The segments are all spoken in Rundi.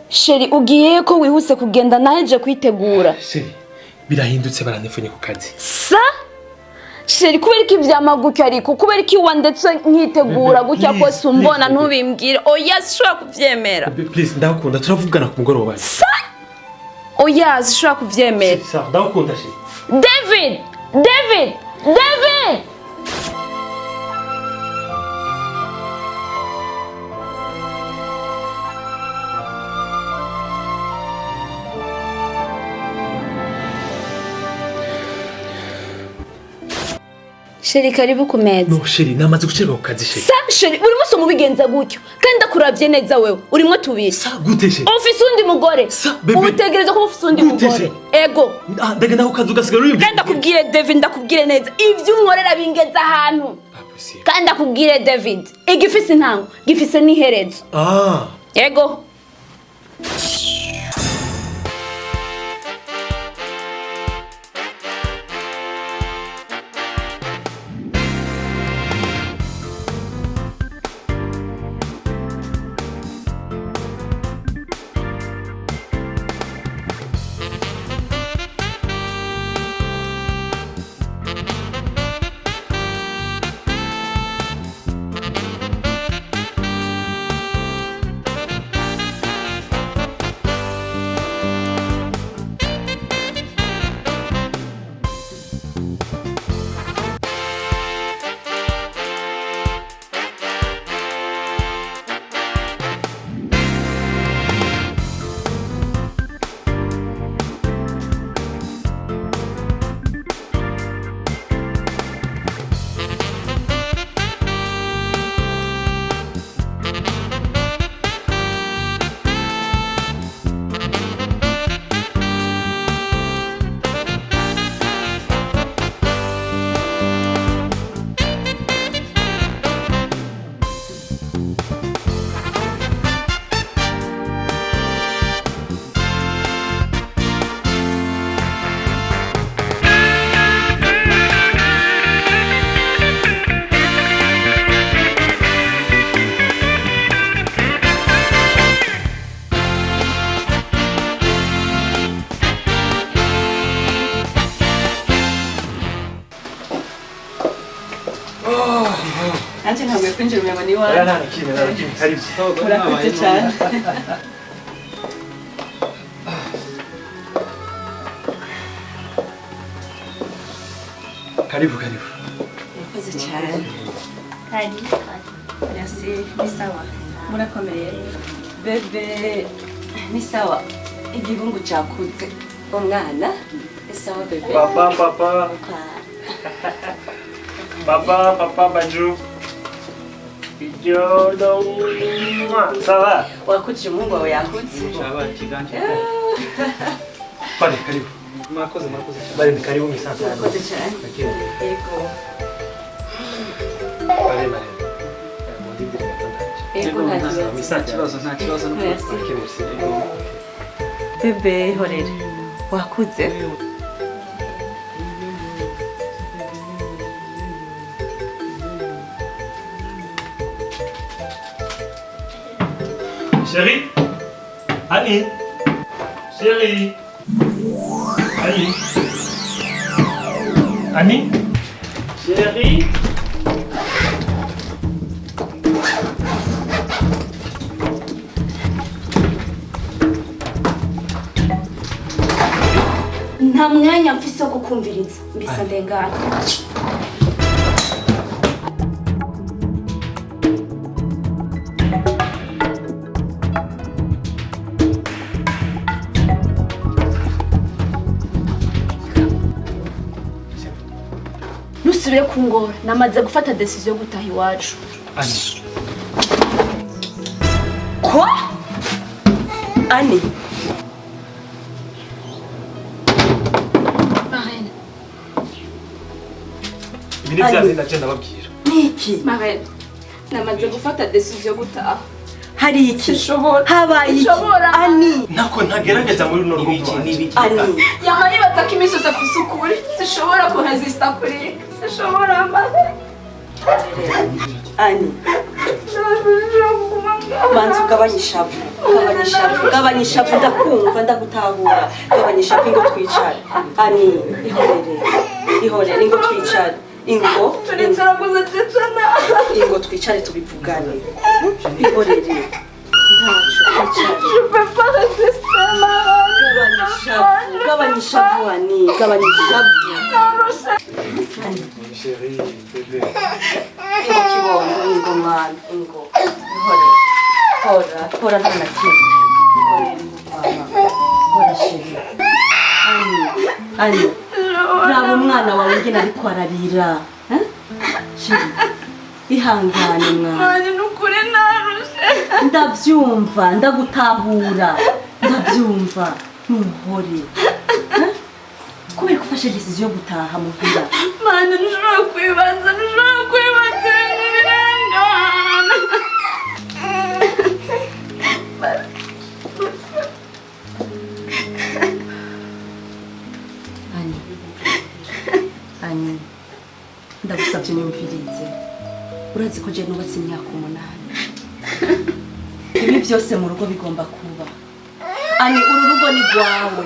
Chéri, ugiye ko wihuse kugenda naheje kwitegura. Chéri, birahindutse, barantelefone ku kazi. Sa chéri, kubera iki vyama gutya? Ariko kubera iki wandetse nkitegura gutya kose umbona ntubimbwire? Oya, sishobora kuvyemera. Bébé, please, ndagukunda, turavugana ku mugoroba. Oya, sishobora kuvyemera. Sawa, ndagukunda, chéri. David, David, David! Chéri, karibu ku meza. No chéri, namaze gucererwa ku kazi, chéri. Sa chéri, buri munsi mubigenza gutyo, kandi ndakuravye neza, wewe urimwo tubiri. Sa gute, chéri? Ufise undi mugore. Sa, bébé. Utegereza kuba ufise undi Gute, mugore. chéri? Ego. Ah, ndagenda ku kazi ugasigara uri. Kandi ndakubwire, David, ndakubwire neza, ivyo unkorera bingeza ahantu. Pas possible. Kandi ndakubwire, David, igifise intango gifise n'iherezo. Ah. Ego. Nanjye ntabwo kwinjira umuryango ni iwawe. Oya, nta na kimwe, nta na kimwe, karibu. Murakoze cyane. Karibu, karibu. Murakoze cyane. Merci, ni sawa. Murakomeye. Bébé, ni sawa. Igihungu cyakuze. Umwana ni sawa, bébé. Papa, papa. Papa, papa, bonjour. Ijodo. Ça va? Wakujije umuhungu wawe yakutse. Pale, karibu. Mwakoze, mwakoze cyane. Bale, karibu misanzu. Murakoze cyane. Yego. Pale, pale. Mundindire gato, ndaje. Yego, nta kibazo. Nta kibazo, nta kibazo. Merci. Ok, merci. Bébé, horera. Wakuze. Chérie. Annie. Chérie. Annie. Annie. Chérie. Nta mwanya mfise wo kukumviriza, mbisa ndengana. Ntusubire kungora, namaze gufata décision yo gutaha iwacu. Annie. Quoi? Annie. Marraine. Ibi ni bya bindi naje ndababwira. Niki? Marraine, namaze gufata décision yo gutaha. Hari iki? Sinshobora. Habaye iki? Sinshobora. Annie. Ntako ntagerageza muri runo rugo rwanjye. Annie. Yama yibaza ko iminsi yose afise ukuri. Sinshobora kuresista kuri, sinshobora, Marraine. Annie. Sinshobora kuguma ngaha. Banza ugabanye ishavu, gabanya ishavu, gabanya ishavu. Ndakumva, ndagutahura. Gabanya ishavu, ingo twicare. Ani, ihorere, ihorere, ingo twicare, ingo. Turicara gusa cecana. Ingo twicare tubivugane. Ihorere, ntaco, twicare. Je peux pas résister, Mara. Gabanya ishavu, gabanya ishavu, Ani, gabanya ishavu. Chérie, bébé. Ingo kibondo, ingo mwana, ingo, ihorere. Hora, hora, nta na kimwe. Ihorere, ingo mama, hora chérie. Ani, Ani, raba umwana wawe ngene ariko ararira. Eh? Chérie, ihangane mwana. Mani, nukuri narushe. Ndabyumva, ndagutahura, ndabyumva. Ntuhore. Eh? Kubera ko ufashe décision yo gutaha muhira? Mani, ntushobora kwibaza, ntushobora kwibaza ibintu birengana. Ani, Ani, ndagusabye unyumvirize. Urazi ko je nubatse imyaka 8. Ibi byose mu rugo bigomba kuba. Ani, uru rugo ni rwawe,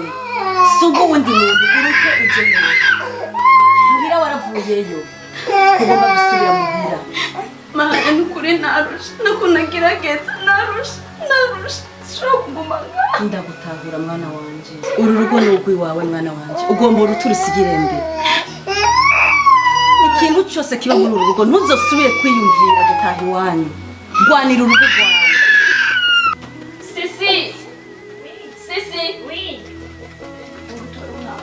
si ubw'uwundi muntu. Uruke uje muhira, waravuyeyo, ugomba gusubira muhira. Mani, nukuri narushe, nukunagerageza, narushe, narushe, sinshobora kuguma ngaha. Ndagutahura mwana wanje. Uru rugo ni urw'iwawe mwana wanje, ugomba uruturusigire mbe. Ikintu cyose kiba muri uru rugo, ntuzosubire kwiyumvira gutaha iwanyu. Rwanira urugo rwawe. Sisi! Sisi! Oui. Tora.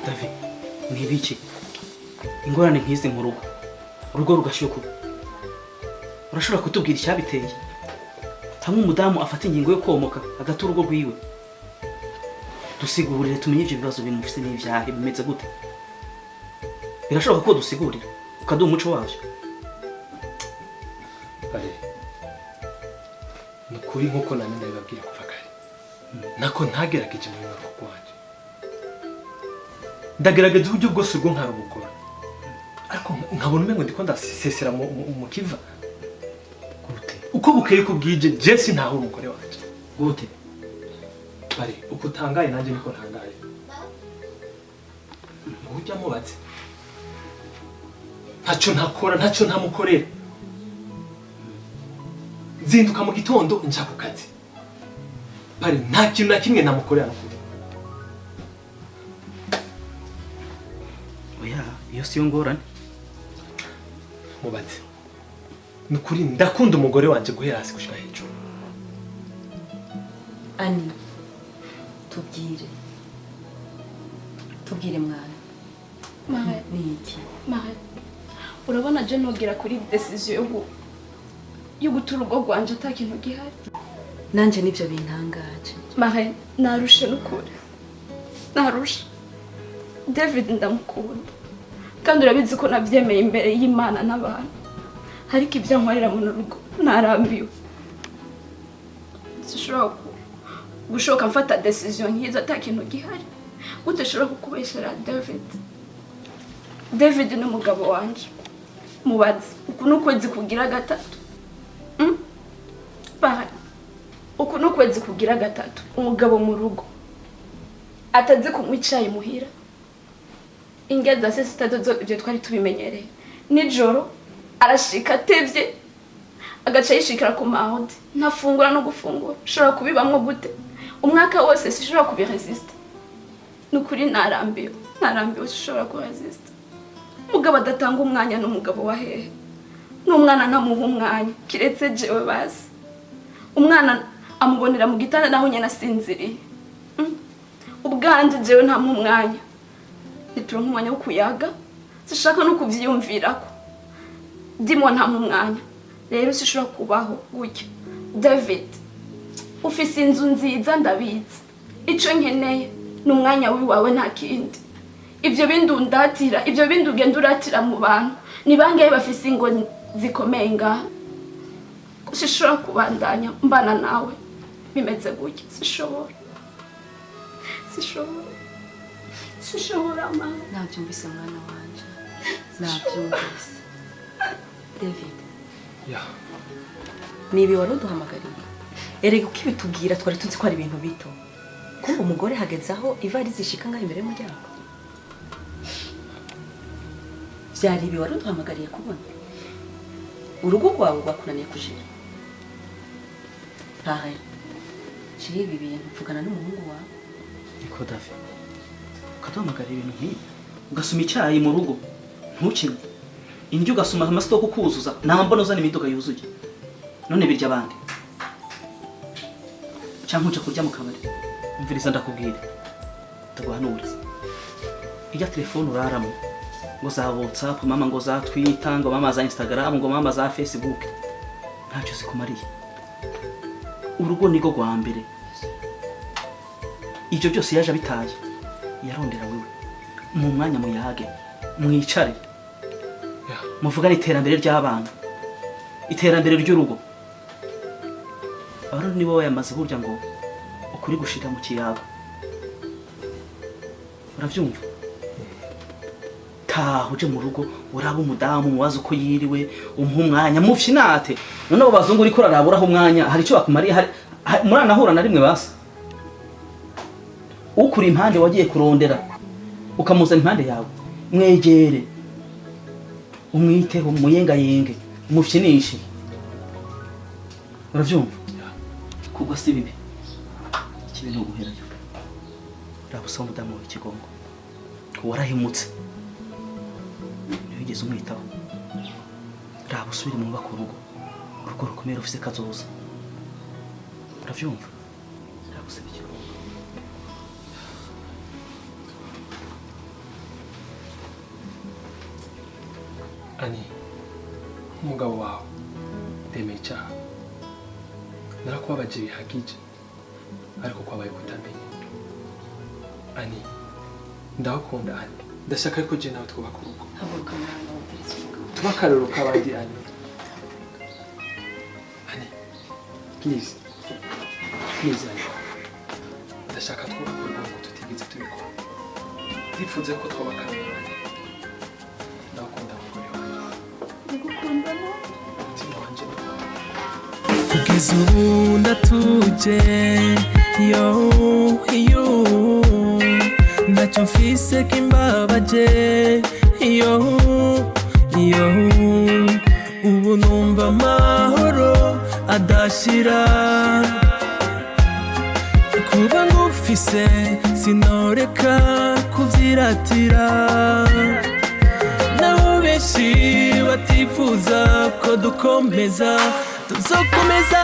David, ni ibiki? Ingorane nk'izi mu rugo, urugo rugashyuka, urashobora kutubwira icyabiteye? Hamwe umudamu afata ingingo yo komoka agata urugo rwiwe, dusigurire tumenye ibyo bibazo bimufise n'ibyahe, bimeze gute? Birashoboka ko dusigurira ukaduha umuco wabyo? Bare, ni ukuri nk'uko namwe ndabibabwira kuva kare, nako ntagerageje mu rugo rwanjye, ndagerageza uburyo bwose ubwo nkarubukora, ariko nkabona umengo ndiko ndasesera mu kiva. Gute? Uko bukeye uko bwije, je sintahura umugore wanje. Gute? Bare, uko utangaye nanjye niko ntangaye. Ngo ujya mubatse, ntacyo ntakora, ntacyo ntamukorera. Nzinduka mu gitondo nja ku kazi. Bare, nta kintu na kimwe namukorera nukuri. Oya, iyo siyo ngorane. Mubatse, ni ukuri ndakunda umugore wanje guhera hasi gushika hejuru. Ani, tubwire, tubwire mwana. Mare, Ni iki? Mare, urabona je nogera kuri décision yo guta urugo rwanje ata kintu gihari? Nanje nivyo bintangaje. Mare, narushe nukuri. Narushe. David ndamukunda. Kandi urabizi ko nabyemeye imbere y'Imana n'abantu. Ariko ibyo ankorera mu rugo narambiwe. Sinshobora gushoka mfata décision nk'izo ata kintu gihari. Gute nshobora kukubeshyera David? David ni umugabo wanje. Mubaze. Uku ni ukwezi kugira gatatu. Bare. Uku ni ukwezi kugira gatatu. Umugabo mu rugo atazi kunywa icyayi muhira. Ingezi za sita zo ibyo twari tubimenyereye. Nijoro arashika atevye, agaca yishikira ku mahodi, ntafungura no gufungura. Ushobora kubibamwo gute umwaka wose? Sishobora kubiresista, ni ukuri narambiwe, narambiwe, sishobora kuresista. Umugabo adatanga umwanya ni umugabo wa hehe? N'umwana ntamuha umwanya kiretse jewe basi. Umwana amubonera mu gitanda naho nyine asinziriye. Ubwanje jewe ntamuha umwanya, ntituronka umwanya wo kuyaga, sishaka no kuvyiyumvirako. Ndimo ntamuha umwanya, rero sishobora kubaho gutya. David, ufise inzu nziza, ndabizi. Ico nkeneye ni umwanya wiwawe, nta kindi. Ivyo bindi undatira, ivyo bindi ugenda uratira mu bantu, ni bangahe bafise ingo zikomeye ngaha? Sishobora kubandanya mbana nawe bimeze gutya, sishobora, sishobora. Sinshobora mama. Nabyumvise mwana wanje, nabyumvise David. Ya. Nibi wari uduhamagariye erega, uko ibitubwira twari tuzi ko ari ibintu bito, kumva umugore hageze aho ivarisi ishika ngaho imbere y'umuryango. Byari ibi wari uduhamagariye kubona? Urugo rwawe rwakunaniye kujira pare chéri, ibi bintu vugana n'umuhungu wawe. Niko David, ukaduhamagara ibintu nk'ibi, ugasuma icyayi mu rugo ntukinywe, indyo ugasuma amasitoke ukuzuza, nta mbona uzana imiduga yuzuye, none birya abandi cyangwa uja kurya mu kabari? Umviriza ndakubwira, ndaguhanuriza, ijya telefone uraramo ngo za WhatsApp mama, ngo za Twitter, ngo mama za Instagram, ngo mama za Facebook, ntacyo zikumariye. Urugo niko rwa mbere. Ibyo byose yaje abitaye, yarondera wewe mu mwanya, muyage, mwicare, Ya. muvugane iterambere ry'abana, iterambere ry'urugo. Abarundi nibo bayamaze burya ngo ukuri gushira mu kiyago. Uravyumva? Taha uje mu rugo, uraba umudamu, umubaze uko yiriwe, umuha umwanya, mufyinate. None abo bazungu uriko uraraburaho umwanya, hari icyo bakumariye? Muranahura na rimwe basi? Ukuri impande wagiye kurondera ukamuzana impande yawe, mwegere, umwiteho, muyengayenge, umufyinishe. Uravyumva? Kugwa si bibi, ikibi ni uguherayo. Raba usaba umudamu wawe ikigongo, warahimutse, ntiwigeze umwitaho. Raba usubire mwubake urugo, urugo rukomeye rufise kazoza. Uravyumva? Raba usaba ikigongo. Ani, nk'umugabo wawe ndemeye icyaha, narakubabaje bihagije, ariko kwabaye kutamenya. Ani, ndagukunda Ani, ndashaka yuko je nawe twubaka urugo. Haguruka mwana, wumvirize umugabo. Tuba akarorero k'abandi Ani. Ani, please, please Ani, ndashaka twubaka urugo ngo tutigeze tubikora. Ndifuza ko twaba akarorero Ani. Ndagukunda mugore wanjye. Ndagukunda nawe. Umutima wanje ni wawe. Kugeza ubu ndatuje, yo yo, ntacyo mfise kimbabaje, yo yo, ubu numva amahoro adashira. Kuba ngufise sinoreka kuvyiratira, naho benshi batifuza ko dukomeza, tuzokomeza.